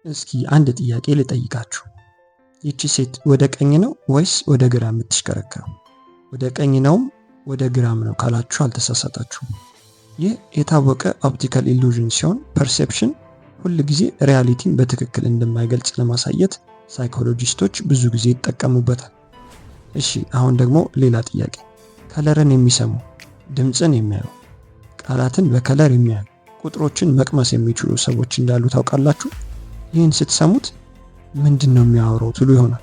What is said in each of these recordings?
እስኪ አንድ ጥያቄ ልጠይቃችሁ። ይቺ ሴት ወደ ቀኝ ነው ወይስ ወደ ግራ የምትሽከረከረው? ወደ ቀኝ ነውም ወደ ግራም ነው ካላችሁ አልተሳሳታችሁም። ይህ የታወቀ optical illusion ሲሆን perception ሁል ጊዜ reality ን በትክክል እንደማይገልጽ ለማሳየት ሳይኮሎጂስቶች ብዙ ጊዜ ይጠቀሙበታል። እሺ፣ አሁን ደግሞ ሌላ ጥያቄ። Color ን የሚሰሙ፣ ድምፅን የሚያዩ፣ ቃላትን በ color የሚያዩ፣ ቁጥሮችን መቅመስ የሚችሉ ሰዎች እንዳሉ ታውቃላችሁ? ይህን ስትሰሙት ምንድን ነው የሚያወራው ትሉ ይሆናል።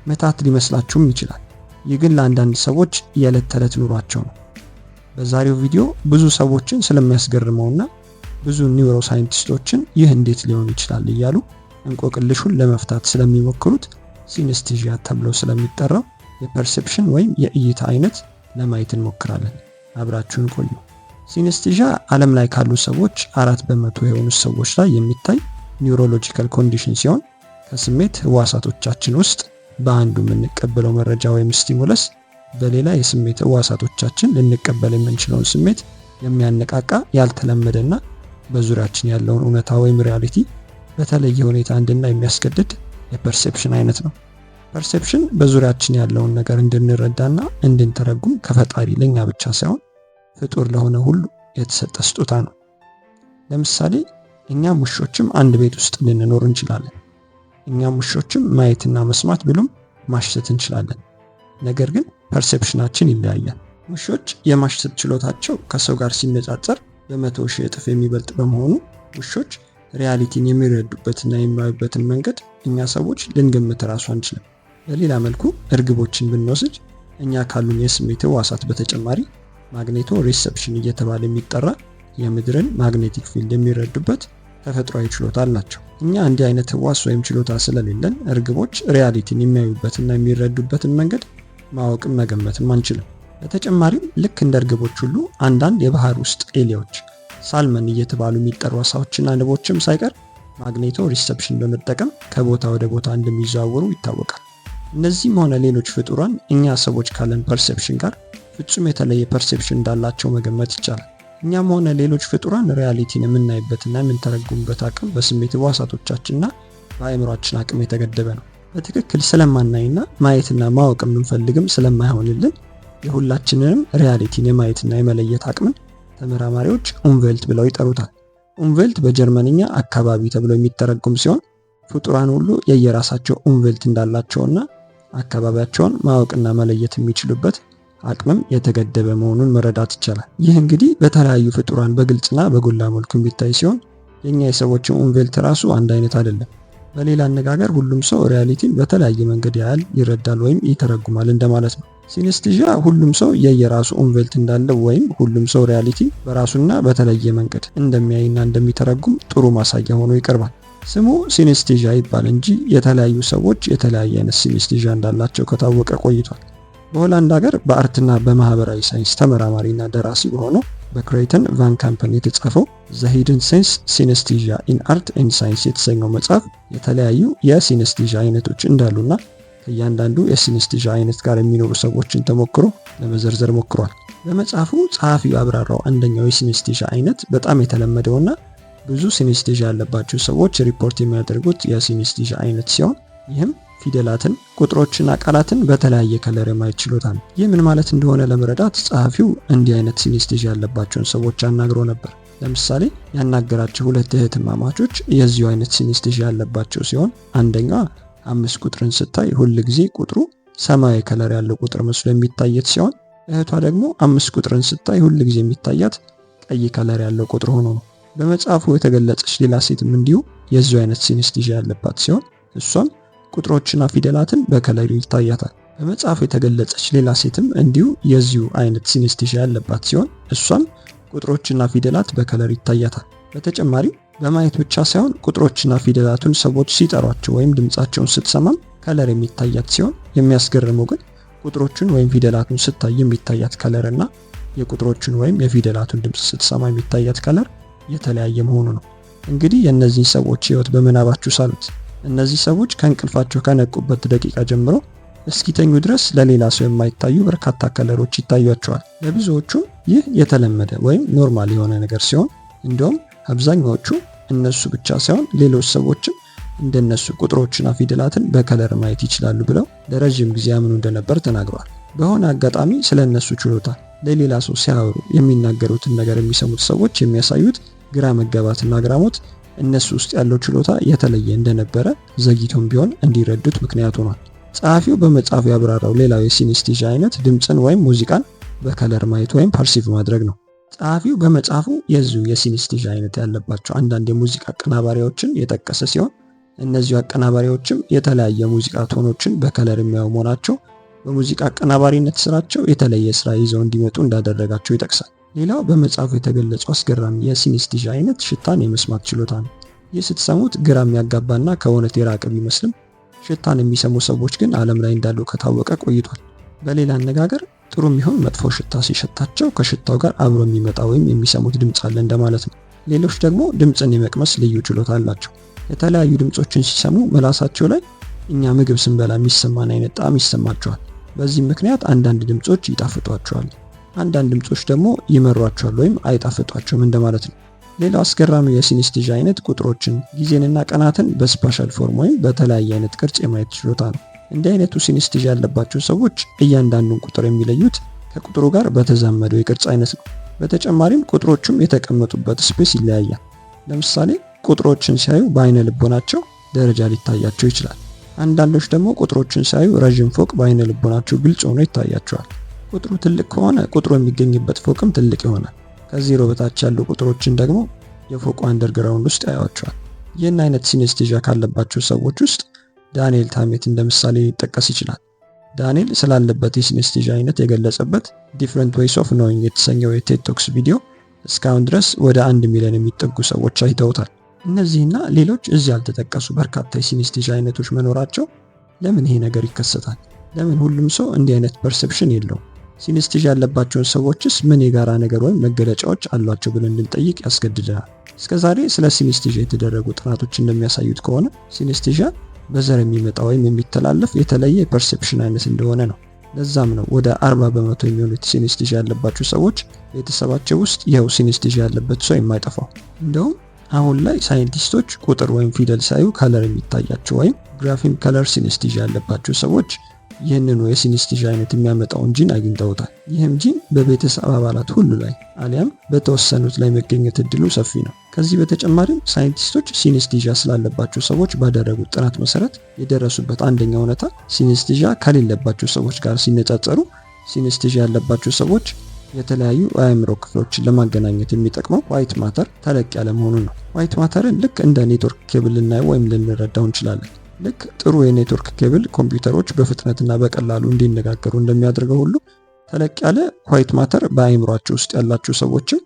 ምትሃት ሊመስላችሁም ይችላል። ይህ ግን ለአንዳንድ ሰዎች የዕለት ተዕለት ኑሯቸው ነው። በዛሬው ቪዲዮ ብዙ ሰዎችን ስለሚያስገርመውና ብዙ neuroscientist ኦችን ይህ እንዴት ሊሆን ይችላል እያሉ እንቆቅልሹን ለመፍታት ስለሚሞክሩት synesthesia ተብሎ ስለሚጠራው የ perception ወይም የእይታ አይነት ለማየት እንሞክራለን። አብራችሁን ቆዩ። Synesthesia ዓለም ላይ ካሉ ሰዎች 4% የሆኑ ሰዎች ላይ የሚታይ neurological condition ሲሆን ከስሜት ህዋሳቶቻችን ውስጥ በአንዱ የምንቀበለው መረጃ ወይም stimulus በሌላ የስሜት ህዋሳቶቻችን ልንቀበል የምንችለውን ስሜት የሚያነቃቃ፣ ያልተለመደና በዙሪያችን ያለውን እውነታ ወይም reality በተለየ ሁኔታ እንድናይ የሚያስገድድ የ perception አይነት ነው። Perception በዙሪያችን ያለውን ነገር እንድንረዳና እንድንተረጉም ከፈጣሪ ለኛ ብቻ ሳይሆን ፍጡር ለሆነ ሁሉ የተሰጠ ስጦታ ነው። ለምሳሌ እኛም ውሾችም አንድ ቤት ውስጥ ልንኖር እንችላለን። እኛም ውሾችም ማየትና መስማት ብሎም ማሽተት እንችላለን። ነገር ግን perception ኣችን ይለያያል። ውሾች የማሽተት ችሎታቸው ከሰው ጋር ሲነጻጸር በ100,000 እጥፍ የሚበልጥ በመሆኑ ውሾች reality ን የሚረዱበትና የሚያዩበትን መንገድ እኛ ሰዎች ልንገምት እራሱ አንችልም። በሌላ መልኩ እርግቦችን ብንወስድ እኛ ካሉን የስሜት ህዋሳት በተጨማሪ magnetoreception እየተባለ የሚጠራ የምድርን magnetic field የሚረዱበት ተፈጥሯዊ ችሎታ አላቸው። እኛ እንዲህ አይነት ህዋስ ወይም ችሎታ ስለሌለን እርግቦች reality ን የሚያዩበትና የሚረዱበትን መንገድ ማወቅም መገመትም አንችልም። በተጨማሪም ልክ እንደ እርግቦች ሁሉ አንዳንድ የባህር ውስጥ ኤሊዎች፣ salmon እየተባሉ የሚጠሩ አሳዎችና ንቦችም ሳይቀር magnetoreception በመጠቀም ከቦታ ወደ ቦታ እንደሚዘዋወሩ ይታወቃል። እነዚህም ሆነ ሌሎች ፍጡራን እኛ ሰዎች ካለን perception ጋር ፍጹም የተለየ perception እንዳላቸው መገመት ይቻላል። እኛም ሆነ ሌሎች ፍጡራን reality ን የምናይበትና የምንተረጉምበት አቅም በስሜት ህዋሳቶቻችንና በአእምሯችን አቅም የተገደበ ነው። በትክክል ስለማናይና ማየትና ማወቅ የምንፈልግም ስለማይሆንልን የሁላችንንም reality ን የማየትና የመለየት አቅምን ተመራማሪዎች Umwelt ብለው ይጠሩታል። Umwelt በጀርመንኛ አካባቢ ተብሎ የሚተረጎም ሲሆን ፍጡራን ሁሉ የየራሳቸው Umwelt እንዳላቸውና አካባቢያቸውን ማወቅና መለየት የሚችሉበት አቅምም የተገደበ መሆኑን መረዳት ይቻላል። ይህ እንግዲህ በተለያዩ ፍጡራን በግልጽና በጎላ መልኩ የሚታይ ሲሆን የኛ የሰዎችን Umwelt ራሱ አንድ አይነት አይደለም። በሌላ አነጋገር ሁሉም ሰው reality ን በተለያየ መንገድ ያያል፣ ይረዳል ወይም ይተረጉማል እንደማለት ነው። Synesthesia ሁሉም ሰው የየራሱ Umwelt እንዳለው ወይም ሁሉም ሰው reality በራሱና በተለየ መንገድ እንደሚያይና እንደሚተረጉም ጥሩ ማሳያ ሆኖ ይቀርባል። ስሙ synesthesia ይባል እንጂ የተለያዩ ሰዎች የተለያየ አይነት synesthesia እንዳላቸው ከታወቀ ቆይቷል። በሆላንድ ሀገር በ art ና በማህበራዊ ሳይንስ ተመራማሪና ደራሲ በሆነው በክሬይተን ቫን ካምፐን የተጻፈው The Hidden Sense: Synesthesia in Art and Science የተሰኘው መጽሐፍ የተለያዩ የ synesthesia አይነቶች እንዳሉና ከእያንዳንዱ የ synesthesia አይነት ጋር የሚኖሩ ሰዎችን ተሞክሮ ለመዘርዘር ሞክሯል። በመጽሐፉ ጸሐፊው ያብራራው አንደኛው የ synesthesia አይነት በጣም የተለመደውና ብዙ synesthesia ያለባቸው ሰዎች ሪፖርት የሚያደርጉት የ synesthesia አይነት ሲሆን ይህም ፊደላትን፣ ቁጥሮችና ቃላትን በተለያየ color የማየት ችሎታ ነው። ይህ ምን ማለት እንደሆነ ለመረዳት ጸሐፊው እንዲህ አይነት synesthesia ያለባቸውን ሰዎች አናግሮ ነበር። ለምሳሌ ያናገራቸው ሁለት እህትማማቾች የዚሁ አይነት synesthesia ያለባቸው ሲሆን አንደኛዋ 5 ቁጥርን ስታይ ሁል ጊዜ ቁጥሩ ሰማያዊ color ያለው ቁጥር መስሎ የሚታያት ሲሆን እህቷ ደግሞ 5 ቁጥርን ስታይ ሁል ጊዜ የሚታያት ቀይ color ያለው ቁጥር ሆኖ ነው። በመጽሐፉ የተገለጸች ሌላ ሴትም እንዲሁ የዚሁ አይነት synesthesia ያለባት ሲሆን እሷም ቁጥሮችና ፊደላትን በ color ይታያታል። በመጽሐፉ የተገለጸች ሌላ ሴትም እንዲሁ የዚሁ አይነት synesthesia ያለባት ሲሆን እሷም ቁጥሮችና ፊደላት በ color ይታያታል። በተጨማሪም በማየት ብቻ ሳይሆን ቁጥሮችና ፊደላቱን ሰዎች ሲጠሯቸው ወይም ድምጻቸውን ስትሰማም color የሚታያት ሲሆን የሚያስገርመው ግን ቁጥሮቹን ወይም ፊደላቱን ስታይ የሚታያት color እና የቁጥሮቹን ወይም የፊደላቱን ድምጽ ስትሰማ የሚታያት color የተለያየ መሆኑ ነው። እንግዲህ የእነዚህን ሰዎች ህይወት በምናባችሁ ሳሉት። እነዚህ ሰዎች ከእንቅልፋቸው ከነቁበት ደቂቃ ጀምሮ እስኪተኙ ድረስ ለሌላ ሰው የማይታዩ በርካታ color ኦች ይታያቸዋል። ለብዙዎቹም ይህ የተለመደ ወይም normal የሆነ ነገር ሲሆን እንዲሁም አብዛኛዎቹ እነሱ ብቻ ሳይሆን ሌሎች ሰዎችም እንደነሱ ቁጥሮችና ፊደላትን በ color ማየት ይችላሉ ብለው ለረዥም ጊዜ ያምኑ እንደነበር ተናግረዋል። በሆነ አጋጣሚ ስለ እነሱ ችሎታ ለሌላ ሰው ሲያወሩ የሚናገሩትን ነገር የሚሰሙት ሰዎች የሚያሳዩት ግራ መጋባትና አግራሞት እነሱ ውስጥ ያለው ችሎታ የተለየ እንደነበረ ዘግይቶም ቢሆን እንዲረዱት ምክንያት ሆኗል። ጸሐፊው በመጽሐፉ ያብራራው ሌላው የ synesthesia አይነት ድምፅን ወይም ሙዚቃን በ color ማየት ወይም perceive ማድረግ ነው። ጸሐፊው በመጽሐፉ የዚሁ የ synesthesia አይነት ያለባቸው አንዳንድ የሙዚቃ አቀናባሪዎችን የጠቀሰ ሲሆን፣ እነዚሁ አቀናባሪዎችም የተለያየ ሙዚቃ tone ኦችን በ color የሚያዩ መሆናቸው በሙዚቃ አቀናባሪነት ስራቸው የተለየ ስራ ይዘው እንዲመጡ እንዳደረጋቸው ይጠቅሳል። ሌላው በመጽሐፉ የተገለጸው አስገራሚ የ synesthesia አይነት ሽታን የመስማት ችሎታ ነው። ይህ ስትሰሙት ግራ የሚያጋባና ከእውነት የራቀ ቢመስልም ሽታን የሚሰሙ ሰዎች ግን ዓለም ላይ እንዳሉ ከታወቀ ቆይቷል። በሌላ አነጋገር ጥሩም ይሁን መጥፎ ሽታ ሲሸታቸው ከሽታው ጋር አብሮ የሚመጣ ወይም የሚሰሙት ድምፅ አለ እንደማለት ነው። ሌሎች ደግሞ ድምፅን የመቅመስ ልዩ ችሎታ አላቸው። የተለያዩ ድምፆችን ሲሰሙ ምላሳቸው ላይ እኛ ምግብ ስንበላ የሚሰማን አይነት ጣዕም ይሰማቸዋል። በዚህም ምክንያት አንዳንድ ድምፆች ይጣፍጧቸዋል፣ አንዳንድ ድምፆች ደግሞ ይመሯቸዋል ወይም አይጣፍጧቸውም እንደማለት ነው። ሌላው አስገራሚው የ synesthesia አይነት ቁጥሮችን፣ ጊዜንና ቀናትን በ spatial form ወይም በተለያየ አይነት ቅርጽ የማየት ችሎታ ነው። እንዲህ አይነቱ synesthesia ያለባቸው ሰዎች እያንዳንዱን ቁጥር የሚለዩት ከቁጥሩ ጋር በተዛመደው የቅርጽ አይነት ነው። በተጨማሪም ቁጥሮቹም የተቀመጡበት space ይለያያል። ለምሳሌ ቁጥሮችን ሲያዩ በአይነ ልቦናቸው ደረጃ ሊታያቸው ይችላል። አንዳንዶች ደግሞ ቁጥሮችን ሲያዩ ረዥም ፎቅ በአይነ ልቦናቸው ግልጽ ሆኖ ይታያቸዋል። ቁጥሩ ትልቅ ከሆነ ቁጥሩ የሚገኝበት ፎቅም ትልቅ ይሆናል። ከዜሮ በታች ያሉ ቁጥሮችን ደግሞ የፎቁ underground ውስጥ ያዩዋቸዋል። ይህን አይነት synesthesia ካለባቸው ሰዎች ውስጥ ዳንኤል ታሜት እንደ ምሳሌ ሊጠቀስ ይችላል። ዳንኤል ስላለበት የ synesthesia አይነት የገለጸበት "Different Ways of Knowing" የተሰኘው የ TED Talks ቪዲዮ እስካሁን ድረስ ወደ 1 ሚሊዮን የሚጠጉ ሰዎች አይተውታል። እነዚህና ሌሎች እዚህ ያልተጠቀሱ በርካታ የ synesthesia አይነቶች መኖራቸው ለምን ይሄ ነገር ይከሰታል? ለምን ሁሉም ሰው እንዲህ አይነት perception የለውም? Synesthesia ያለባቸውን ሰዎችስ ምን የጋራ ነገር ወይም መገለጫዎች አሏቸው ብለን እንድንጠይቅ ያስገድደናል። እስከዛሬ ስለ synesthesia የተደረጉ ጥናቶች እንደሚያሳዩት ከሆነ synesthesia በዘር የሚመጣ ወይም የሚተላለፍ የተለየ የ perception አይነት እንደሆነ ነው። ለዛም ነው ወደ 40% የሚሆኑት synesthesia ያለባቸው ሰዎች ቤተሰባቸው ውስጥ ይኸው synesthesia ያለበት ሰው የማይጠፋው። እንደውም አሁን ላይ ሳይንቲስቶች ቁጥር ወይም ፊደል ሲያዩ color የሚታያቸው ወይም grapheme color synesthesia ያለባቸው ሰዎች ይህንኑ የ synesthesia አይነት የሚያመጣውን ጂን አግኝተውታል። ይህም ጂን በቤተሰብ አባላት ሁሉ ላይ አሊያም በተወሰኑት ላይ መገኘት እድሉ ሰፊ ነው። ከዚህ በተጨማሪም ሳይንቲስቶች synesthesia ስላለባቸው ሰዎች ባደረጉት ጥናት መሰረት የደረሱበት አንደኛው እውነታ synesthesia ከሌለባቸው ሰዎች ጋር ሲነጻጸሩ synesthesia ያለባቸው ሰዎች የተለያዩ የአእምሮ ክፍሎችን ለማገናኘት የሚጠቅመው white matter ተለቅ ያለ መሆኑን ነው። White matter ን ልክ እንደ network cable ልናየው ወይም ልንረዳው እንችላለን። ልክ ጥሩ የ network cable ኮምፒውተሮች በፍጥነትና በቀላሉ እንዲነጋገሩ እንደሚያደርገው ሁሉ ተለቅ ያለ white matter በአእምሯቸው ውስጥ ያላቸው ሰዎችም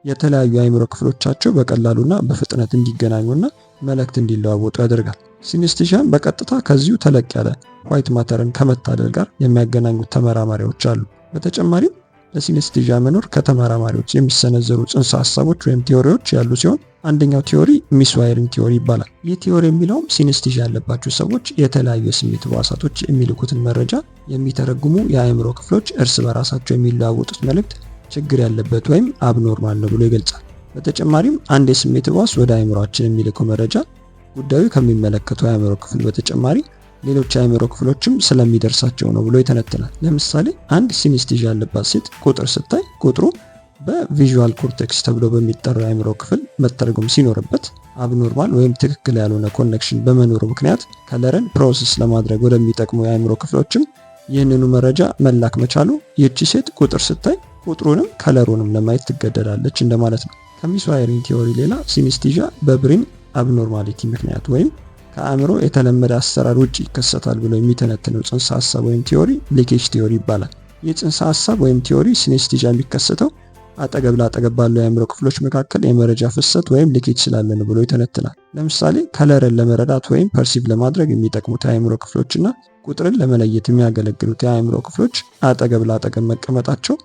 የተለያዩ የአእምሮ ክፍሎቻቸው በቀላሉና በፍጥነት እንዲገናኙና መልእክት እንዲለዋወጡ ያደርጋል። Synesthesia ን በቀጥታ ከዚሁ ተለቅ ያለ white matter ን ከመታደል ጋር የሚያገናኙት ተመራማሪዎች አሉ። በተጨማሪም ለ synesthesia መኖር ከተመራማሪዎች የሚሰነዘሩ ጽንሰ ሀሳቦች ወይም theory ዎች ያሉ ሲሆን አንደኛው theory miswiring theory ይባላል። ይህ theory የሚለውም synesthesia ያለባቸው ሰዎች የተለያዩ የስሜት ህዋሳቶች የሚልኩትን መረጃ የሚተረጉሙ የአእምሮ ክፍሎች እርስ በራሳቸው የሚለዋወጡት መልእክት ችግር ያለበት ወይም abnormal ነው ብሎ ይገልጻል። በተጨማሪም አንድ የስሜት ህዋስ ወደ አእምሯችን የሚልከው መረጃ ጉዳዩ ከሚመለከተው የአእምሮ ክፍል በተጨማሪ ሌሎች የአእምሮ ክፍሎችም ስለሚደርሳቸው ነው ብሎ ይተነትናል። ለምሳሌ አንድ synesthesia ያለባት ሴት ቁጥር ስታይ ቁጥሩ በ visual cortex ተብሎ በሚጠራው የአእምሮ ክፍል መተርጎም ሲኖርበት abnormal ወይም ትክክል ያልሆነ connection በመኖሩ ምክንያት color ን process ለማድረግ ወደሚጠቅሙ የአእምሮ ክፍሎችም ይህንኑ መረጃ መላክ መቻሉ ይህቺ ሴት ቁጥር ስታይ ቁጥሩንም color ኡንም ለማየት ትገደዳለች እንደማለት ነው። ከ miswiring theory ሌላ synesthesia በ brain abnormality ምክንያት ወይም ከአእምሮ የተለመደ አሰራር ውጭ ይከሰታል ብሎ የሚተነትነው ጽንሰ ሀሳብ ወይም theory leakage theory ይባላል። ይህ ጽንሰ ሀሳብ ወይም theory synesthesia የሚከሰተው አጠገብ ለአጠገብ ባለው የአእምሮ ክፍሎች መካከል የመረጃ ፍሰት ወይም leakage ስላለ ነው ብሎ ይተነትናል። ለምሳሌ color ን ለመረዳት ወይም perceive ለማድረግ የሚጠቅሙት የአእምሮ ክፍሎች እና ቁጥርን ለመለየት የሚያገለግሉት የአእምሮ ክፍሎች አጠገብ ለአጠገብ መቀመጣቸው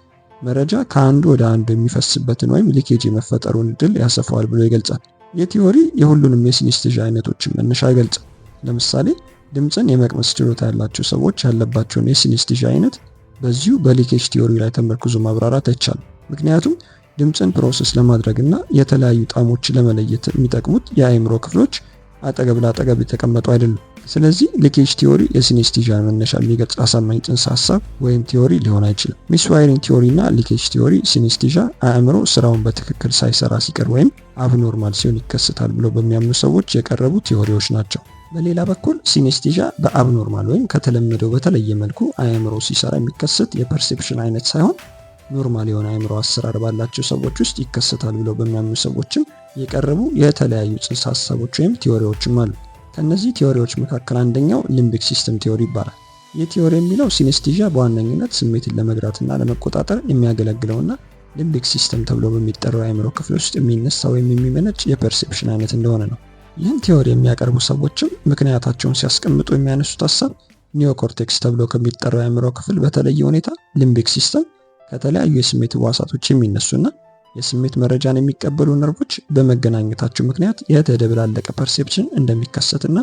መረጃ ከአንዱ ወደ አንዱ የሚፈስበትን ወይም leakage የመፈጠሩን እድል ያሰፋዋል ብሎ ይገልጻል። ይህ theory የሁሉንም የ synesthesia አይነቶችን መነሻ አይገልጽም። ለምሳሌ ድምፅን የመቅመስ ችሎታ ያላቸው ሰዎች ያለባቸውን የ synesthesia አይነት በዚሁ በ leakage theory ላይ ተመርኩዞ ማብራራት አይቻልም። ምክንያቱም ድምፅን process ለማድረግ እና የተለያዩ ጣዕሞችን ለመለየት የሚጠቅሙት የአእምሮ ክፍሎች አጠገብ ለአጠገብ የተቀመጡ አይደሉም። ስለዚህ leakage theory የ synesthesia መነሻ የሚገልጽ አሳማኝ ጽንሰ ሀሳብ ወይም theory ሊሆን አይችልም። Miswiring theory እና leakage theory synesthesia አእምሮ ስራውን በትክክል ሳይሰራ ሲቀር ወይም abnormal ሲሆን ይከሰታል ብለው በሚያምኑ ሰዎች የቀረቡ theory ዎች ናቸው። በሌላ በኩል synesthesia በ abnormal ወይም ከተለመደው በተለየ መልኩ አእምሮ ሲሰራ የሚከሰት የ perception አይነት ሳይሆን normal የሆነ አእምሮ አሰራር ባላቸው ሰዎች ውስጥ ይከሰታል ብለው በሚያምኑ ሰዎችም የቀረቡ የተለያዩ ጽንሰ ሀሳቦች ወይም theory ዎችም አሉ። ከእነዚህ theory ዎች መካከል አንደኛው limbic system theory ይባላል። ይህ theory የሚለው synesthesia በዋነኝነት ስሜትን ለመግራትና ለመቆጣጠር የሚያገለግለውና limbic system ተብሎ በሚጠራው የአእምሮ ክፍል ውስጥ የሚነሳ ወይም የሚመነጭ የ perception አይነት እንደሆነ ነው። ይህን theory የሚያቀርቡ ሰዎችም ምክንያታቸውን ሲያስቀምጡ የሚያነሱት ሀሳብ neocortex ተብሎ ከሚጠራው የአእምሮ ክፍል በተለየ ሁኔታ limbic system ከተለያዩ የስሜት ህዋሳቶች የሚነሱና የስሜት መረጃን የሚቀበሉ ነርቮች በመገናኘታቸው ምክንያት የተደበላለቀ perception እንደሚከሰትና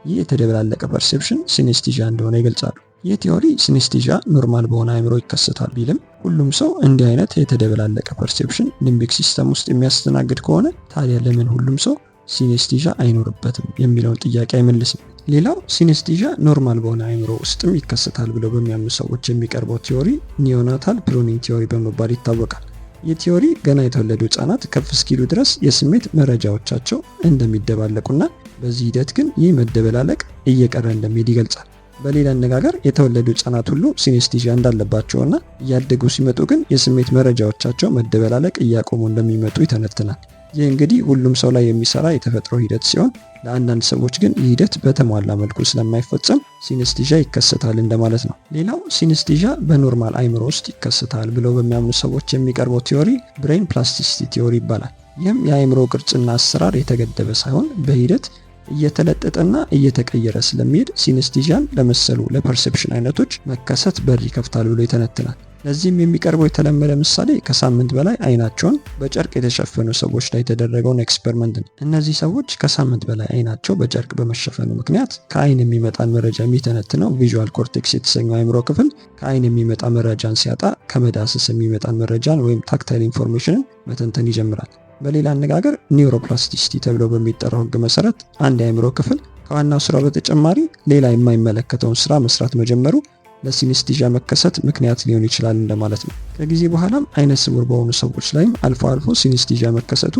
ይህ የተደበላለቀ perception synesthesia እንደሆነ ይገልጻሉ። ይህ theory synesthesia normal በሆነ አእምሮ ይከሰታል ቢልም ሁሉም ሰው እንዲህ አይነት የተደበላለቀ perception limbic system ውስጥ የሚያስተናግድ ከሆነ ታዲያ ለምን ሁሉም ሰው synesthesia አይኖርበትም የሚለውን ጥያቄ አይመልስም። ሌላው synesthesia normal በሆነ አእምሮ ውስጥም ይከሰታል ብለው በሚያምኑ ሰዎች የሚቀርበው theory neonatal pruning theory በመባል ይታወቃል። ይህ theory ገና የተወለዱ ህጻናት ከፍ እስኪሉ ድረስ የስሜት መረጃዎቻቸው እንደሚደባለቁና በዚህ ሂደት ግን ይህ መደበላለቅ እየቀረ እንደሚሄድ ይገልጻል። በሌላ አነጋገር የተወለዱ ህጻናት ሁሉ synesthesia እንዳለባቸውና እያደጉ ሲመጡ ግን የስሜት መረጃዎቻቸው መደበላለቅ እያቆሙ እንደሚመጡ ይተነትናል። ይህ እንግዲህ ሁሉም ሰው ላይ የሚሰራ የተፈጥሮ ሂደት ሲሆን ለአንዳንድ ሰዎች ግን ይህ ሂደት በተሟላ መልኩ ስለማይፈጸም synesthesia ይከሰታል እንደማለት ነው። ሌላው synesthesia በ normal አይምሮ ውስጥ ይከሰታል ብለው በሚያምኑ ሰዎች የሚቀርበው theory brain plasticity theory ይባላል። ይህም የአእምሮ ቅርጽና አሰራር የተገደበ ሳይሆን በሂደት እየተለጠጠና እየተቀየረ ስለሚሄድ synesthesia ን ለመሰሉ ለ perception አይነቶች መከሰት በር ይከፍታል ብሎ ይተነትናል። ለዚህም የሚቀርበው የተለመደ ምሳሌ ከሳምንት በላይ አይናቸውን በጨርቅ የተሸፈኑ ሰዎች ላይ የተደረገውን experiment ነው። እነዚህ ሰዎች ከሳምንት በላይ አይናቸው በጨርቅ በመሸፈኑ ምክንያት ከአይን የሚመጣን መረጃ የሚተነትነው visual cortex የተሰኘው አእምሮ ክፍል ከአይን የሚመጣ መረጃን ሲያጣ ከመዳሰስ የሚመጣን መረጃን ወይም tactile information ን መተንተን ይጀምራል። በሌላ አነጋገር neuroplasticity ተብሎ በሚጠራው ህግ መሰረት አንድ የአእምሮ ክፍል ከዋናው ስራው በተጨማሪ ሌላ የማይመለከተውን ስራ መስራት መጀመሩ ለ synesthesia መከሰት ምክንያት ሊሆን ይችላል እንደማለት ነው። ከጊዜ በኋላም አይነ ስውር በሆኑ ሰዎች ላይም አልፎ አልፎ synesthesia መከሰቱ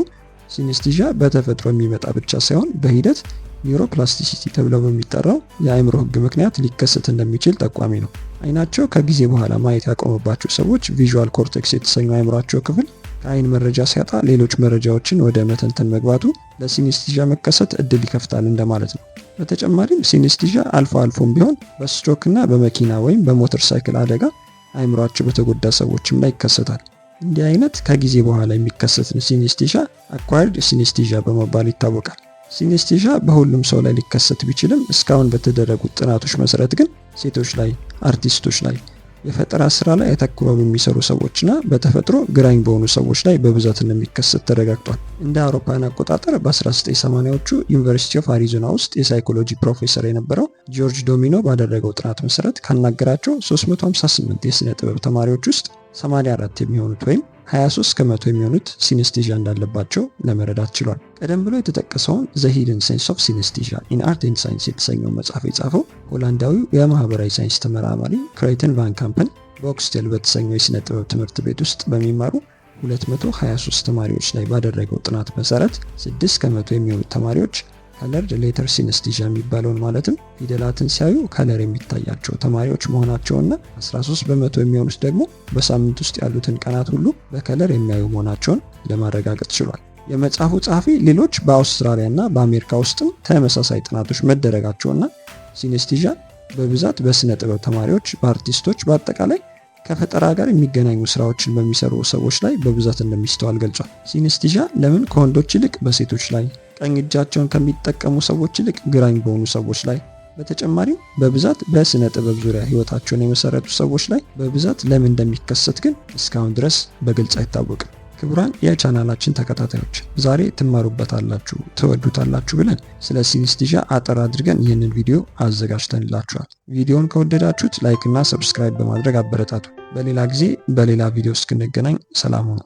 synesthesia በተፈጥሮ የሚመጣ ብቻ ሳይሆን በሂደት neuroplasticity ተብሎ በሚጠራው የአእምሮ ህግ ምክንያት ሊከሰት እንደሚችል ጠቋሚ ነው። አይናቸው ከጊዜ በኋላ ማየት ያቆመባቸው ሰዎች visual cortex የተሰኘው አእምሯቸው ክፍል ከአይን መረጃ ሲያጣ ሌሎች መረጃዎችን ወደ መተንተን መግባቱ ለ synesthesia መከሰት እድል ይከፍታል እንደማለት ነው። በተጨማሪም synesthesia አልፎ አልፎም ቢሆን በስትሮክ እና በመኪና ወይም በሞተር ሳይክል አደጋ አእምሯቸው በተጎዳ ሰዎችም ላይ ይከሰታል። እንዲህ አይነት ከጊዜ በኋላ የሚከሰትን synesthesia acquired synesthesia በመባል ይታወቃል። Synesthesia በሁሉም ሰው ላይ ሊከሰት ቢችልም እስካሁን በተደረጉት ጥናቶች መሰረት ግን ሴቶች ላይ፣ አርቲስቶች ላይ፣ የፈጠራ ስራ ላይ አተኩረው በሚሰሩ ሰዎችና በተፈጥሮ ግራኝ በሆኑ ሰዎች ላይ በብዛት እንደሚከሰት ተረጋግጧል። እንደ አውሮፓውያን አቆጣጠር በ1980ዎቹ University of Arizona ውስጥ የ psychology ፕሮፌሰር የነበረው ጆርጅ ዶሚኖ ባደረገው ጥናት መሰረት ካናገራቸው 358 የስነ ጥበብ ተማሪዎች ውስጥ 84 የሚሆኑት ወይም 23% የሚሆኑት synesthesia እንዳለባቸው ለመረዳት ችሏል። ቀደም ብሎ የተጠቀሰውን The Hidden Sense of Synesthesia in Art and Science የተሰኘው መጽሐፍ የጻፈው ሆላንዳዊው የማህበራዊ ሳይንስ ተመራማሪ ክራይተን ቫን ካምፐን በኦክስቴል በተሰኘው የስነ ጥበብ ትምህርት ቤት ውስጥ በሚማሩ 223 ተማሪዎች ላይ ባደረገው ጥናት መሰረት 6% የሚሆኑት ተማሪዎች colored letter synesthesia የሚባለውን ማለትም ፊደላትን ሲያዩ color የሚታያቸው ተማሪዎች መሆናቸውና 13% የሚሆኑት ደግሞ በሳምንት ውስጥ ያሉትን ቀናት ሁሉ በ color የሚያዩ መሆናቸውን ለማረጋገጥ ችሏል። የመጽሐፉ ጸሐፊ ሌሎች በአውስትራሊያ እና በአሜሪካ ውስጥም ተመሳሳይ ጥናቶች መደረጋቸውና synesthesia በብዛት በስነ ጥበብ ተማሪዎች፣ በአርቲስቶች፣ በአጠቃላይ ከፈጠራ ጋር የሚገናኙ ስራዎችን በሚሰሩ ሰዎች ላይ በብዛት እንደሚስተዋል ገልጿል። Synesthesia ለምን ከወንዶች ይልቅ በሴቶች ላይ፣ ቀኝ እጃቸውን ከሚጠቀሙ ሰዎች ይልቅ ግራኝ በሆኑ ሰዎች ላይ፣ በተጨማሪም በብዛት በስነ ጥበብ ዙሪያ ህይወታቸውን የመሰረቱ ሰዎች ላይ በብዛት ለምን እንደሚከሰት ግን እስካሁን ድረስ በግልጽ አይታወቅም። ክቡራን የቻናላችን ተከታታዮች ዛሬ ትማሩበታላችሁ፣ ትወዱታላችሁ ብለን ስለ synesthesia አጠር አድርገን ይህንን ቪዲዮ አዘጋጅተንላችኋል። ቪዲዮውን ከወደዳችሁት like እና subscribe በማድረግ አበረታቱ። በሌላ ጊዜ በሌላ ቪዲዮ እስክንገናኝ ሰላም ሁኑ።